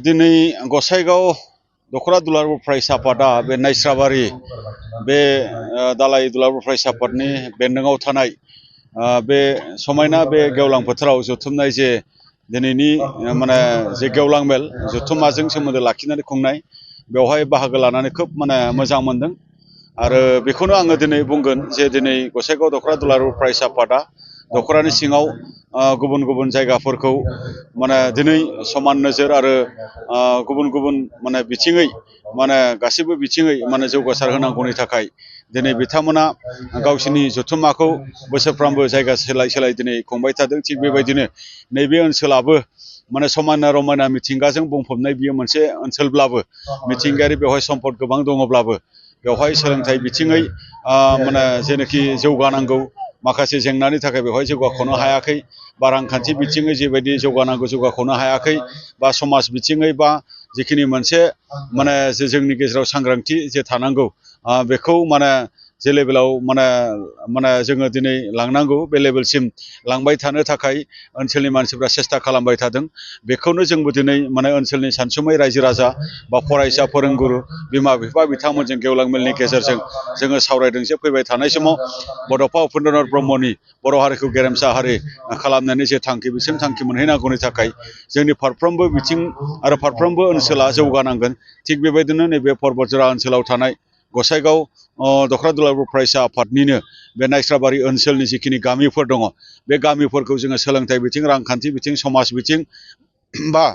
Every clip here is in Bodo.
दिनै गसाइगाव दख'रा दुलाराय फरायसा आफादा बे नायस्राबारि बे दालाइ दुलाराय फरायसा आफादनि बेन्दोङाव थानाय बे समायना बे गेवलां फोथाराव जथुमनाय जे दिनैनि माने जे गेवलां मेल जथुम्माजों सोमोन्दो लाखिनानै खुंनाय बेवहाय बाहागो लानानै खोब माने मोजां मोनदों आरो बेखौनो आङो दिनै बुंगोन जे दिनै गसाइगाव दख'रा दुलाराय फरायसा आफादा दख'रानि सिङाव गुबुन गुबुन जायगाफोरखौ माने दिनै समान नोजोर आरो गुबुन गुबुन माने बिथिङै माने गासैबो बिथिङै माने जौगासार होनांगौनि थाखाय दिनै बिथांमोना गावसिनि जथुम्माखौ बोसोरफ्रोमबो जायगा सोलाय सोलाय दिनै खुंबाय थादों। थिग बेबायदिनो नैबे ओनसोलाबो माने समायना रमायना मिथिंगाजों बुंफबनाय बियो मोनसे ओनसोलब्लाबो मिथिंगायारि बेवहाय सम्पद गोबां दङब्लाबो बेवहाय सोलोंथाइ बिथिङै माने जेनाखि जौगानांगौ माखासे जेंनानि थाखाय बेवहाय जौगाख'नो हायाखै बा रांखान्थि बिथिङै जेबायदि जौगानांगौ जौगाख'नो हायाखै बा समाज बिथिङै बा जिखिनि मोनसे माने जे जोंनि गेजेराव सांग्रांथि जे थानांगौ बेखौ माने जे लेभेलाव माने जोङो दिनै लांनांगौ बे लेभेलसिम लांबाय थानो थाखाय ओनसोलनि मानसिफ्रा सेस्था खालामबाय थादों। बेखौनो जोंबो दिनै माने ओनसोलनि सानसुमै रायजो राजा बा फरायसा फोरोंगुरु बिमा बिफा बिथांमोनजों गेवलां मेलनि गेजेरजों जोङो सावरायदों जे फैबाय थानाय समाव बड'फा उपेन्द्रनाथ ब्रह्मनि बर' हारिखौ गेरेमसा हारि खालामनायनि जे थांखि बिसिम थांखि मोनहैनांगौनि थाखाय जोंनि फारफ्रोमबो बिथिं आरो फारफ्रोमबो ओनसोला जौगानांगोन। थिग बेबायदिनो नैबे पर्बतजरा ओनसोलाव थानाय गसाइगाव दख'रा दुलाराय फरायसा आफादनिनो बे नायस्राबारि ओनसोलनि जिखिनि गामिफोर दङ बे गामिफोरखौ जोङो सोलोंथाइ बिथिं रांखान्थि बिथिं समाज बिथिं बा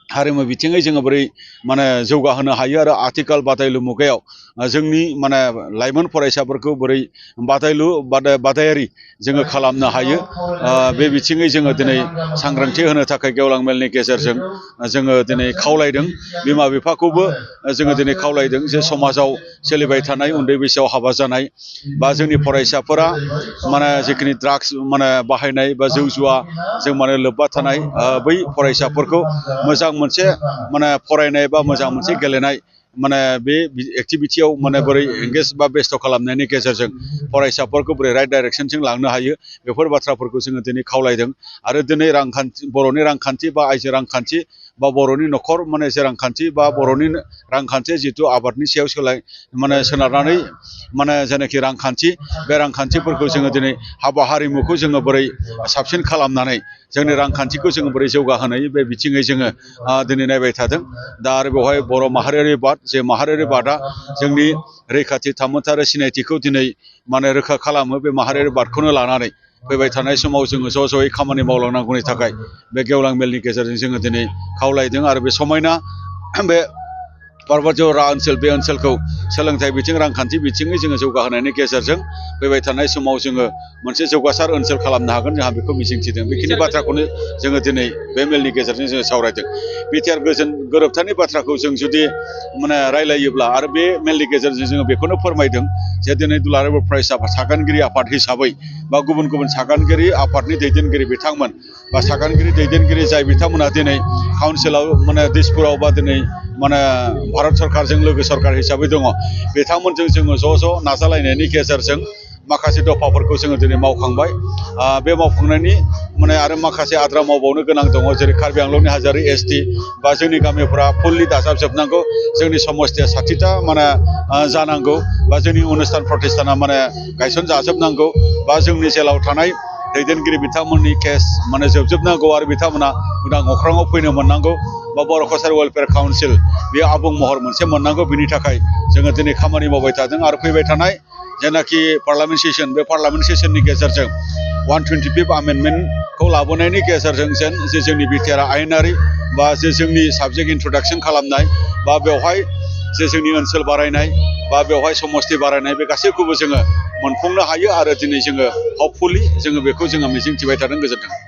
हारिमु बिथिङै जोङो बोरै माने जौगाहोनो हायो आरो आथिखाल बादायलु मुगायाव जोंनि माने लाइमोन फरायसाफोरखौ बोरै बादायारि जोङो खालामनो हायो बे बिथिङै जोङो दिनै सांग्रांथि होनो थाखाय गेवलां मेलनि गेजेरजों जोङो दिनै खावलायदों। बिमा बिफाखौबो जोङो दिनै खावलायदों जे समाजाव सोलिबाय थानाय उन्दै बैसोआव हाबा जानाय बा जोंनि फरायसाफोरा माने जिखिनि ड्राग्स माने बाहायनाय बा जौ जुवा जों माने लोब्बा थानाय बै फरायसाफोरखौ मोजां मोनसे माने फरायनाय बा मोजां मोनसे गेलेनाय माने बे एक्टिभिटियाव माने बोरै एंगेज बा बेस्थ' खालामनायनि गेजेरजों फरायसाफोरखौ बोरै राइट डाइरेक्सनजों लांनो हायो बेफोर बाथ्राफोरखौ जोङो दिनै खावलायदों। आरो दिनै रांखान्थि बर'नि रांखान्थि बा आइजो रांखान्थि बा बर'नि न'खर माने जे रांखान्थि बा बर'नि रांखान्थि जिथु आबादनि सायाव सोनारनानै माने जेनाखि रांखान्थि बे रांखान्थिफोरखौ जोङो दिनै हाबा हारिमुखौ जोङो बोरै साबसिन खालामनानै जोंनि रांखान्थिखौ जोङो बोरै जौगाहोनाय बे बिथिङै जोङो दिनै नायबाय थादों। दा आरो बेवहाय बर' माहारियारि बाद जे माहारियारि बादआ जोंनि रैखाथि थामोनथार आरो सिनायथिखौ दिनै माने रोखा खालामो। बे माहारियारि बादखौनो लानानै फैबाय थानाय समाव जोङो ज' ज'यै खामानि मावलांनांगौनि थाखाय बे गेवलां मेलनि गेजेरजों जोङो दिनै खावलायदों। आरो बे समायना बे पर्बतजरा ओनसोल बे ओनसोलखौ सोलोंथाइ बिथिं रांखान्थि बिथिङै जोङो जौगाहोनायनि गेजेरजों फैबाय थानाय समाव जोङो मोनसे जौगासार ओनसोल खालामनो हागोन जोंहा बेखौ मिजिंथिदों। बेखिनि बाथ्राखौनो जोङो दिनै बे मेलनि गेजेरजों जोङो सावरायदों। बिटिआर गोरोबथानि बाथ्राखौ जों जुदि माने रायलायोब्ला आरो बे मेलनि गेजेरजों जोङो बेखौनो फोरमायदों जे दिनै दुलाराय बर' फरायसा सागानगिरि आफाद हिसाबै बा गुबुन गुबुन सागानगिरि आफादनि दैदेनगिरि बिथांमोन बा सागानगिरि दैदेनगिरि जाय बिथांमोना दिनै काउन्सिलाव माने दिसपुराव बा दिनै माने भारत सरकारजों लोगो सरकार हिसाबै दङ बिथांमोनजों जोङो ज' ज' नाजालायनायनि गेजेरजों माखासे दफाफोरखौ जोङो दिनै मावखांबाय। बे मावखांनायनि माने आरो माखासे आद्रा मावबावनो गोनां दङ जेरै कार्बि आंलंनि हाजारि ST बा जोंनि गामिफोरा फुललि दाजाबजोबनांगौ जोंनि समस्थिया 60टा माने जानांगौ बा जोंनि अनुस्थान प्रतिष्ठाना माने गायसनजाजोबनांगौ बा जोंनि जेलाव थानाय दैदेनगिरि बिथांमोननि केस माने जोबजोबनांगौ आरो बिथांमोना उदां अख्राङाव फैनो मोननांगौ बा बर' कसारि वेलफेयार काउन्सिल बेयो आबुं महर मोनसे मोननांगौ। बिनि थाखाय जोङो दिनै खामानि मावबाय थादों आरो फैबाय थानाय जेनाखि पार्लामेन्ट सेसन बे पार्लामेन्ट सेसननि गेजेरजों 125 आमेन्डमेन्टखौ लाबोनायनि गेजेरजों जे जोंनि बिटिआर आयेनारि बा जे जोंनि साबजेक्ट इन्ट्रडाक्सन खालामनाय बा बेवहाय जे जोंनि ओनसोल बारायनाय बा बेवहाय समस्ति बारायनाय बे गासैखौबो जोङो मोनफुंनो हायो आरो दिनै जोङो हपफुलि जोङो बेखौ जोङो मिजिंथिबाय थादों। गोजोन्थों।